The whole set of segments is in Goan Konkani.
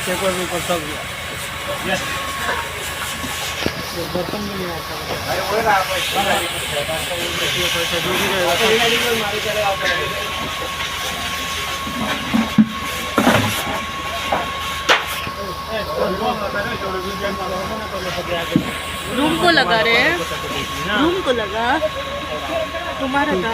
पेपर वेपर सब गया। बर्तन भी नहीं आता। जो भी रहेगा। रूम को लगा रे, रूम को लगा तुम्हारा का।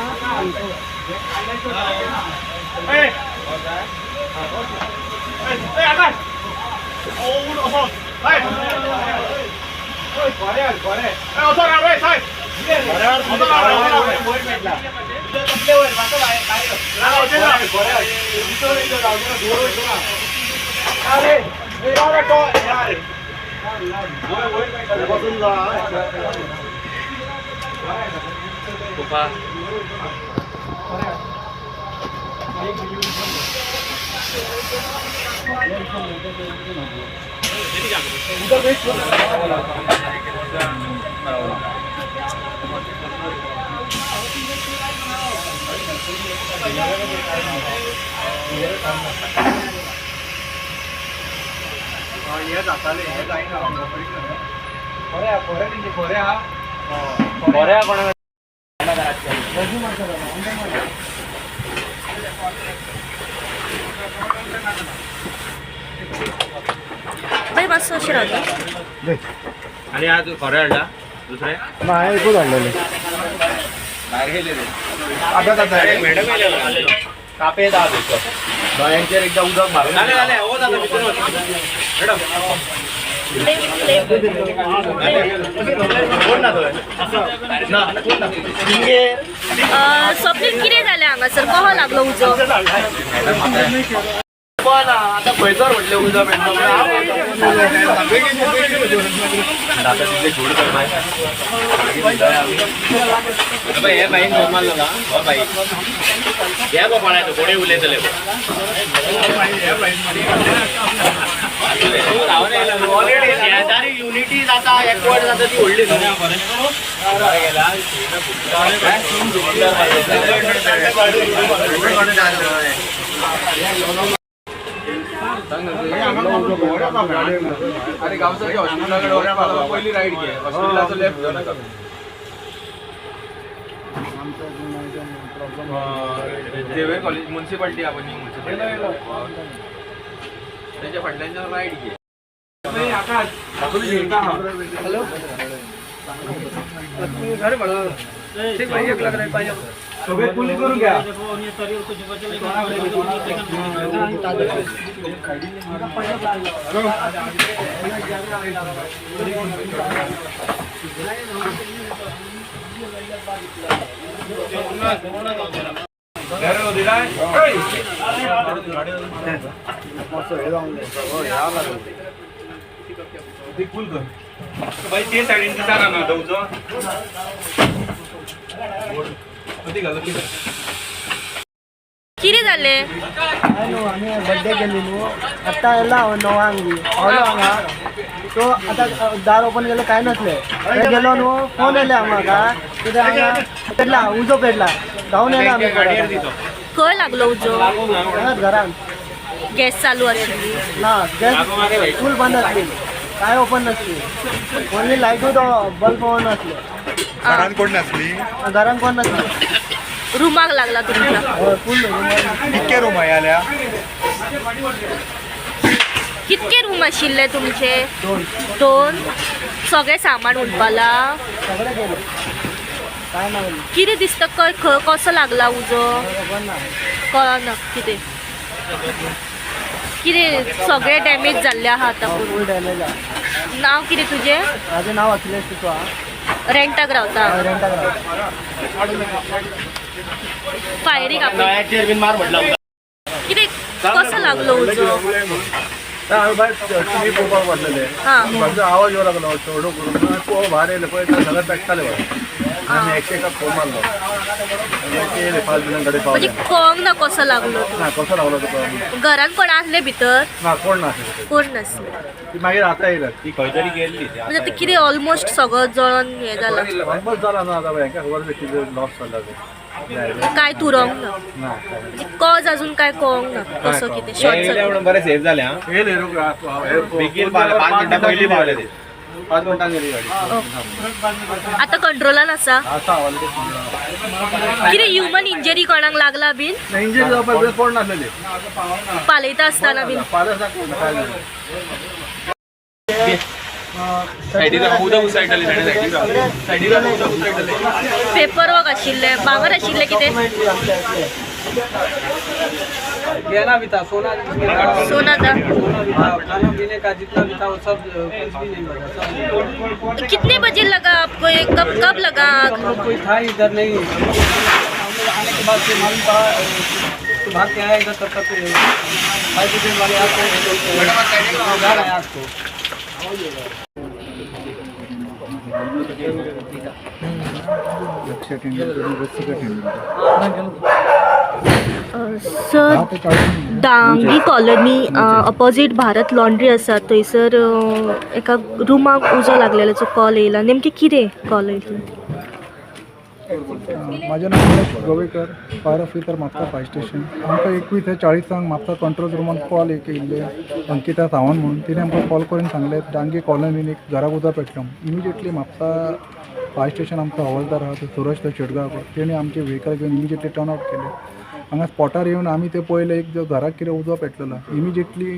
हे जाताले, हे जायना। बरें, तेंचे बरें आहा। बरें, कोणा? बाई, मातसो अशें रावता। आनी आज खरें हाडला दुसरें? ना, एकूच हाडलेले। भायर गेले ते। आतां जाता। मॅडम येयले। कापे दा दोळ्यांचेर एकदा उदक मारून। जालें जालें, हो जाता, भितर वच। मॅडम। कोण ना थंय ना, कोण ना? स्वप्नील, कितें जालें हांगासर? कसो लागलो उजो? पण आता खंयसर म्हटलें उजो पेटलो? आता तितले जोड कर बाय। हे बाईन फोन मारलो ना, हो बाई, हे गो कोणाचो कोणी उलयतले। ऑलरेडी शेजारी युनिटी जाता, एकवट जाता, ती व्हडली न्हू। अरे, गांवच्या हॉस्पिटला कडेन पयली रायट घे, हॉस्पिटलाचो लेफ्ट घेवं नाका। झेवियर कॉलेज, मुन्सिपाल्टी आहा न्यू मुन्सिपाल्टी, तेच्या फाटल्यान रायट घे। हॅलो, ठीक भाई, एक लाख नाही पाहिजे। सगळे पुली करून घ्या। बाई, ते सायडीन दिसा ना उजो। घालो। कितें जालें? काय न्हू, आमी बड्डे केली न्हू, आत्तां येयला हांव 9आंक बी पावलो हांगा। सो आतां दार ओपन केलें, कांय नासलें। थंय गेलो न्हू, फोन येयले म्हाका, कितें हांगा पेटला उजो, पेटला। धांवन येयला आमी परत आतां। खंय लागलो उजो? हांगाच घरान। गॅस चालू आशिल्ली? ना, गॅस फूल बंद आसली, कांय ओपन नासली, ओन्ली लायटूच बल्ब ऑन आसले। घरान कोण नासली? घरान कोण नासली। रुमाक लागला तुमच्या? हय, फूल रुमान। कितके रूम आयल्या? कितके रूम आशिल्ले तुमचे? दोन। दोन। सगळें सामान उडपाला? सगळे गेले, काय ना उरलें। कितें दिसता, खंय खंय कसो लागला उजो? खबर ना। कळना कितें कितें, सगळें डॅमेज जाल्लें आहा आतां पुरो। फूल डॅमेज आहा। नांव कितें तुजें? म्हाजें नांव अखिलेश पिको आहा। रेंटाक रावता? हांव रेंटाक रावता। फायरीक आपय। नळ्याचेर बीन मार म्हटलं। कितें, कसो लागलो उजो? हांवें भायर टिवी पळोवपाक बसलेले। म्हाजो आवाज येवं लागलो चोडो करून। पळोव, भायर येयले, पळय सगळें पेट्टालें भायर। आमी एकशे एकाक फोन मारलो आनी ते येयले 5 मिनटां गाडी म्हणजे पावले. कळोंक ना कसो लागलो तो. ना कसो लागलो तो कळना. घरान कोण आसले भितर? ना, कोण नासले. कोण नासले. ती मागीर आतां येयल्यात. ती खंय तरी गेल्ली ती. म्हणजे आतां कितें ऑलमोस्ट सगळो जळोन हें जाला. ऑलमोस्ट जाला ना आतां, हेंका खबर आसा कितें लॉस जाला तें. काय तुरोंक ना? ना, काय ना. म्हणजे कॉज अजून काय कळोंक ना कसो कितें शॉर्ट हे येयले सर्किट? म्हणून बरें सेफ जालें. हा, येयले रोख. बेगीन पावले, 5 मिनटां पयलीं पावले ते. 5 मिनटां गेली गाडी. आतां कंट्रोलान आसा? आसा ऑलरेडी. कितें ह्युमन इंजरी कोणाक लागला बीन? इंजरी जावपाक कोण नासलेले. पालयता आसतना बीन? पालस कोण काय जालें. सायडीक उदक उसळटलें, सायडीक सायडीक उदक उसळटलें. पेपर वर्क आशिल्लें, भांगर आशिल्लें कितें? गहना भी था, सोना भी था. सोना था. सोना भी था, खाना पीने का जितना भी था वो सब कुछ भी नहीं बचा सब. कितने बजे लगा आपको ये, कब कब लगा आग? हम लोग कोई था ही इधर नहीं. हम लोग आने के बाद फिर मालूम पड़ा तो भाग के आए इधर, तब तक फायर ब्रिगेड वाले आपको जा रहे हैं आग को. Sir, Dangi colony opposite Bharat laundry आसा थंयसर एका रुमाक उजो लागलेल्याचो कॉल येयला. नेमकें कितें कॉल येयलो? माझें नांव Ganesh Govekar, fire officer, Mapusa fire station. आमकां 21:40 म्हापसा कंट्रोल रुमान कॉल एक येयल्ले, अंकिता सावंत म्हणून. तिणें आमकां कॉल करून सांगलें डांगी कॉलनीन एक घराक उजो पेटलो. इमिजिएटली म्हापसा फायर स्टेशन आमचो हवालदार आहा तो सुरज तो शेटगांवकर, तेणी आमचे व्हेकल घेवन इमिजिएटली टर्न आवट केलें. हांगा स्पॉटार येवन आमी ते पळयलें, एक जो घराक कितें उजो पेटलेलो. इमिजिएटली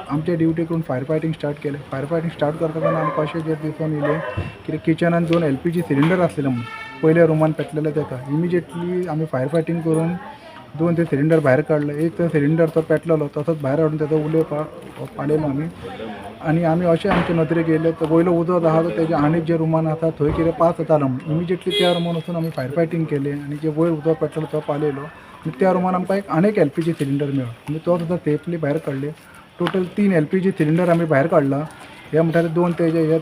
आमचे ड्युटी करून फायर फायटींग स्टार्ट केलें. फायर फायटींग स्टार्ट करता तेन्ना आमकां अशें जें दिसून येयलें कितें किचनान 2 LPG cylinder आसलेले म्हणून पयल्या रुमान पेटलेले तेका. इमिजिएटली आमी फायर फायटींग करून 2 ते सिलिंडर भायर काडले. एक तो सिलिंडर तो पेटलेलो तसोच भायर हाडून तेजो उलो पालयलो आमी. आनी आमी अशें आमचे नदरेक येयलें तो वयलो उजो आहा तो तेजे आनी जे रुमान आसा थंय कितें पास जातालो म्हणून. इमिजिएटली त्या रुमान वचून आमी फायर फायटींग केलें आनी जे वयर उजो पेटलेलो तो पालयलो. आनी त्या रुमान आमकां एक आनी एक LPG cylinder मेळ्ळो आनी तो सुद्दां सेफली भायर काडले. टोटल 3 LPG cylinder आमी भायर काडला. हे म्हणटा ते 2 तेजे हे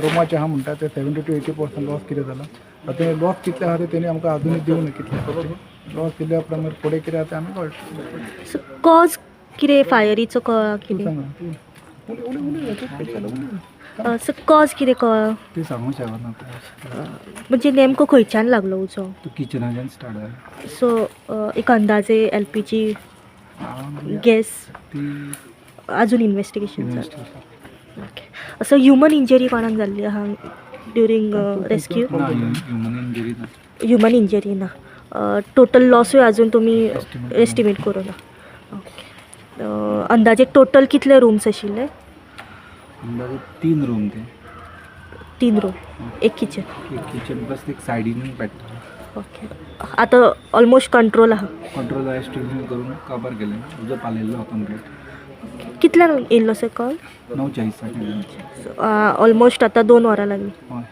रुमाचे आहा म्हणटा ते 70 to 80% loss कितें जाला. आतां लॉस कितले आहा ते तेणी आमकां आजुनूय दिवंक ना कितले आसा ते. लॉस दिल्या उपरांत मागीर फुडें कितें आसा तें आमी कळटलें. सो कॉज कितें फायरीचो कळ्ळा तूं कितें? सांग, उलय उलय उलय उलय. सो कॉज कितें कळ्ळा? ते सांगूंक शकना. म्हणजे नेमको खंयच्यान लागलो उजो? तो किचनाच्यान स्टार्ट जाला. सो एक अंदाजे LPG gas? ती अजून इन्वेस्टिगेशन जाता. ओके, असो ह्युमन इंजरी कोणाक जाल्ली आहा ड्युरींग रेस्क्यू? ना, ह्युमन इंजरी ना. ह्युमन इंजरी ना. टोटल लॉसूय अजून तुमी एस्टिमेट करूं ना. ओके, अंदाजे टोटल कितले रूम्स आशिल्ले? अंदाजे 3 रूम ते. 3 रूम, एक किचन. एक किचन प्लस एक सायडीन पेट्टा. ओके, आतां ऑलमोस्ट कंट्रोल आहा? कंट्रोल एस्टिमेट करून काबार केलें, उजो पालयल्लो कंप्लीट. कितल्यांक येयल्लो सर कॉल? 9:40. ऑलमोस्ट आतां 2 वरां लागलीं. हय.